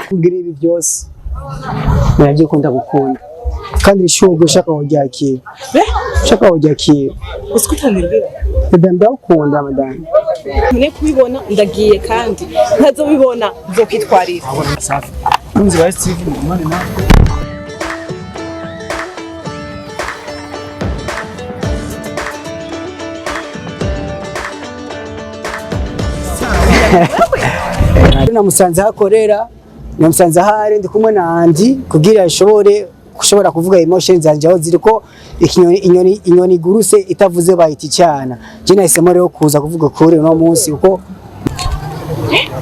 Kugira ibi byose nabyo ukunda gukunda kandi ishurwe ushaka kuryakira, ushaka kuryakira. Uzi ko utanirira. Madame, ndagukunda madame. Nkeneye kubibona, ndagiye kandi ntazobibona nzokwitwarira. Safi. Kunzi ba STV mumane natwe. Namusanze aho akorera, namusanze aho ari, ndi kumwe na Andy kugira ashobore gushobora kuvuga emotions zanje aho ziri, ko ikinyoni, inyoni iguruse itavuze bayita icyana. Je nahisemo rero kuza kuvuga kuri uno munsi kuko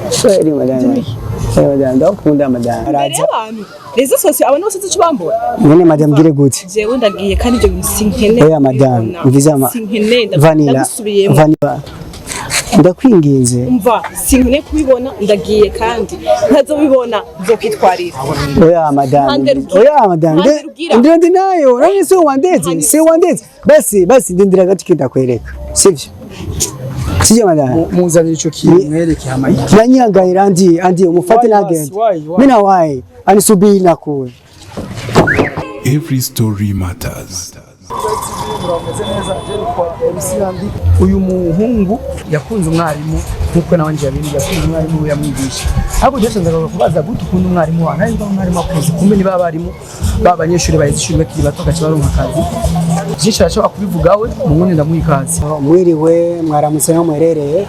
Sorry madame. Sorry madame, ndagukunda madame. Imbere Araza. y'abantu, réseaux sociaux, abantu bose ico bambona. None madame, ngire gute? Jewe ndagiye kandi ibyo bintu sinkeneye Oya madame, kubibona. mviza ama Sinkeneye, Vanilla, ndagusubiyemo. Vanilla. Ndakwinginze. Umva, sinkeneye kubibona, ndagiye kandi ntazobibona nzokwitwarira. Oya madame. Ntanderugira. Oya madame. Ntanderugira. Ndio ndi nayo. Nani si wandeze? Si wandeze. Basi basi ndindira gato kindakwereka. Sivyo? Sivyo madame? Muzanire ico kintu mwereke hama yiki. Nanyihanganira Andi, Andi umufate Why, nagende. why, why? Mina why? Anisubiri nakuwe. Every story matters. Murameze neza, je nitwa MC Andy. Uyu muhungu yakunze umwarimu nkuko nawe nje yabindi yakunze umwarimu we yamwigisha. Ariko je nshaka kubaza gute ukunda umwarimu wawe? Nari umwarimu akuze kumbe niba abarimu ba banyeshuri baheze ishuri bakiri bato gace baronka akazi. Byinshi arashobora kubivuga we, mu ndamuha ikaze. Mwiriwe, mwaramutse aho muherereye.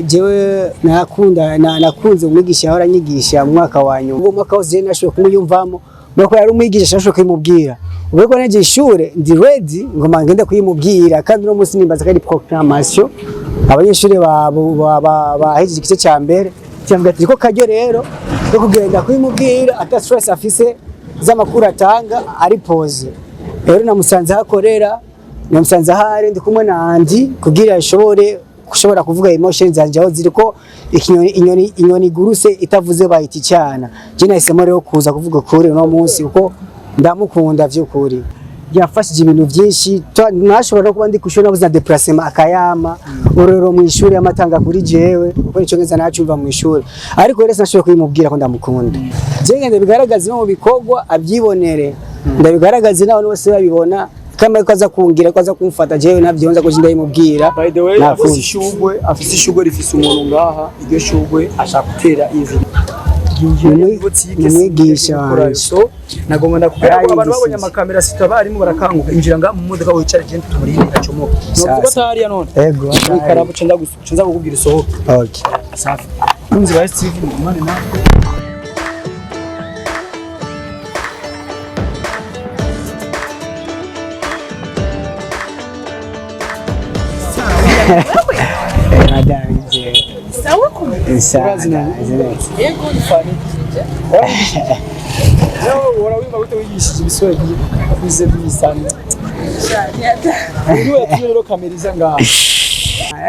Jewe nakunda nakunze umwigisha yahora anyigisha mu mwaka wa nyuma. Uwo mwaka wose je nashoboye kumuyumvamo. Nuko yari umwigisha nashoboye kumubwira. Ubwo ko neje ishure ndi ready ngoma ngende kuyimubwira, kandi no munsi nimbaza ko ari proclamation abanyeshuri babo bahejeje igice cya mbere, cyangwa ati ko karyo rero yo kugenda kuyimubwira ata stress afise z'amakuru atanga ari pose. Rero namusanze aho akorera, namusanze aho ari, ndi kumwe na Andy kugira ashobore gushobora kuvuga emotions zanje aho ziri, ko ikinyoni, inyoni iguruse itavuze bayita icyana. Je nahisemo rero kuza kuvuga kuri uno munsi kuko ndamukunda vy'ukuri. Yafashije ibintu byinshi, nashobora no kuba ndi kw'ishuri nabuze na déplacement akayama urero mu ishuri amatanga kuri jewe kuko icongereza nacumva mu ishuri, ariko rero sinashoboye kubimubwira ko ndamukunda. Je ngende bigaragaze no mu bikorwa abyibonere, ndabigaragaze n'abantu bose babibona kama ko aza kungira ko aza kumfata, jewe navyo nza kuja ndabimubwira. By the way, afise Nakunze. ishugwe, afise ishugwe rifise umuntu ngaha, iryo shugwe ashaka gutera ivi. Umwigisha wanje. So nagomba ndakubwira ko abantu Yaranyigishije. babonye amakamera sita abarimu barakanguka. Injira ngaha mu modoka wicare, je tumurinde acomoke. Sasa. Novuga atariya none. Ego. Ikaramu nca kukubwira isohoke. Okay. Safi. Kunzi ba STV mumane natwe. Madame je. Sawa kumbe. Sawa. Urazi nani? Yego. Ni Fani. Nawe uhora wimba gute wigishije ibiswahili bize bisana. Niwe yatumye rero kamera iza ngaha.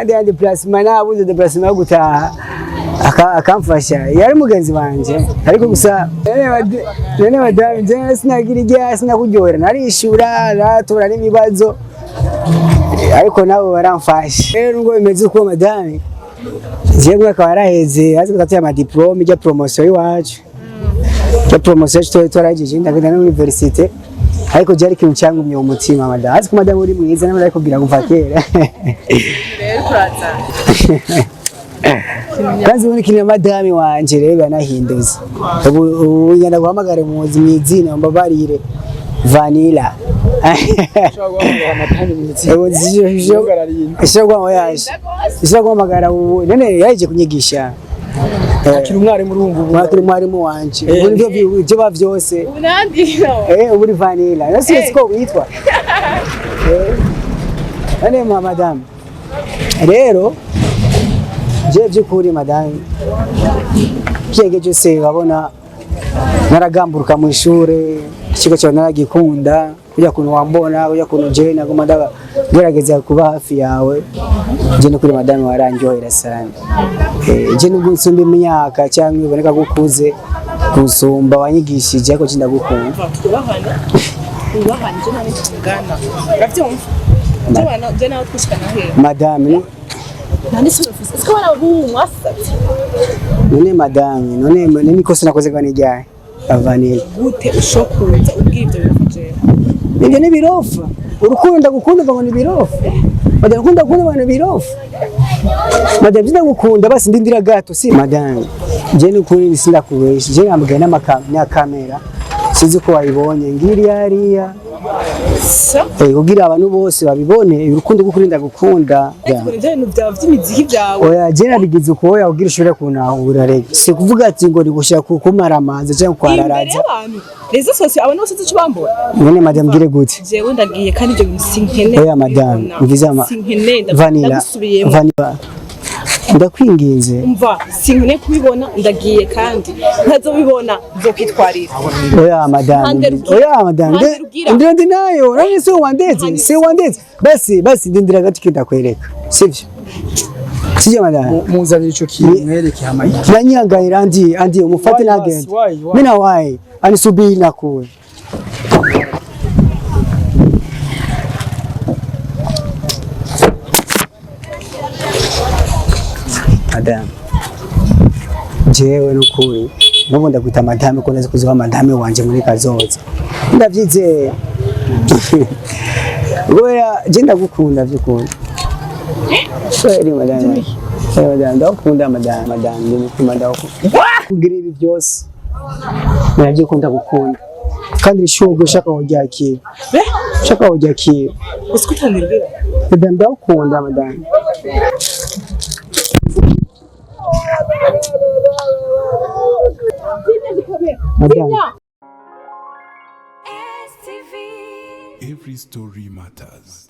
Yandi déplacement nabuze déplacement yo gutaha akamfasha, yari mugenzi wanje, ariko gusa nene madame, je sinagira igihe sinakuryohera, narishura natura n'ibibazo, ariko nabo baramfasha. Rero nubwo bimeze uko madame, jewe mwaka waraheze azi ko tatuye amadiplôme ijya promotion y'iwacu, ijya promotion yacu twari twarahejeje, ndagenda no muri université, ariko byari ikintu cyangumye mu mutima madame, azi ko madame uri mwiza nawe arikubwira kuva kera. Rero turaza. Kandi ubundi kintu madame wanje rero yanahindutse ubu, ubu ngenda guhamagara umuzi mw'izina, mbabarire, Vanilla. Ushobora guhamagara madame mu izina. Ubu ishobora guhamagara ubu none yaje kunyigisha. Akiri umwarimu urumva ubu. Mwakiri mwarimu wanje ubu nivyo ibyo ba vyose. Ubu nandi no. Ubu uri Vanilla nasi siko witwa none mwa madame. Rero je by'ukuri madame, kiyenge cyose babona naragamburuka mu ishure, ikigo cyawe naragikunda, kujya kuntu wambona, kujya kuntu jewe naguma ndagerageza kuba hafi yawe. Je no kuri madame warandyohera sana. Je nubwo nsumba imyaka cyangwa iboneka ko ukuze gusumba wanyigishije, ariko je ndagukunda. Twubahana, twubahana, je nawe tungana, uravyumva? Je nawe twishikana hehe? Madame Nta n'isoni ufise. Siko abana b'ubu mwasatse. None madame, none nikosa nakoze kwa nijyaye Vanilla? Gute ushokuza ubwira ibyo bintu jewe? Ibyo ni birofa. Urukundo ndagukunda ngo ni birofa. Madame, urukundo ndagukunda ngo ni birofa. Madame, ndagukunda, basi ndindira gato si madame. Je, ni ukuri sindakubesha. Je, nambwiye na kamera, sinzi ko wayibonye, ngiriya hariya. Sa. Kugira abantu bose babibone urukundo rw'ukuri ndagukunda. Ariko ibyo bintu byawe by'imiziki byawe. Oya, je nabigize uko oya kugira ushobore kuntahura rege. Si kuvuga ati ngo ni gushaka kumara amazi cyangwa Imbere kwararaza. y'abantu, réseaux sociaux, abantu bose icyo bambona. None madame, ngire gute? Jewe ndagiye, kandi ibyo bintu sinkeneye Oya madame, kubibona. mviza ama Sinkeneye, Vanilla, ndagusubiyemo. Vanilla, ndakwinginze. Umva, sinkeneye kubibona, ndagiye, kandi ntazobibona nzokwitwarira. Oya madame, Mpande rugira. oya madame, Mpande rugira. ndira ndi nayo, nani si wandeze, Mpande. si wandeze. Basi basi, ndindira gato kindakwereka. Sivyo? Sivyo madame? Muzanire ico kintu mwereke hama. Nanyihanganira andi andi umufate Why, nagenda. why, why? Mina wayi, anisubiri nakuwe. Madame, jewe nukuri nubu ndakwita madame ko ndazi kuzoba madame wanje muri kazoza, ndavyizeye kubera je ndagukunda vy'ukuri. Kweli madame. Madame, ndagukunda madame, madame, ndimukunda, ndagukunda. Kugira ibi byose navyukunda gukunda kandi ishurwe ushaka kuryakira, ushaka kuryakira. Uzi ko utandirira. Madame, ndagukunda madame. Madame. Every story matters.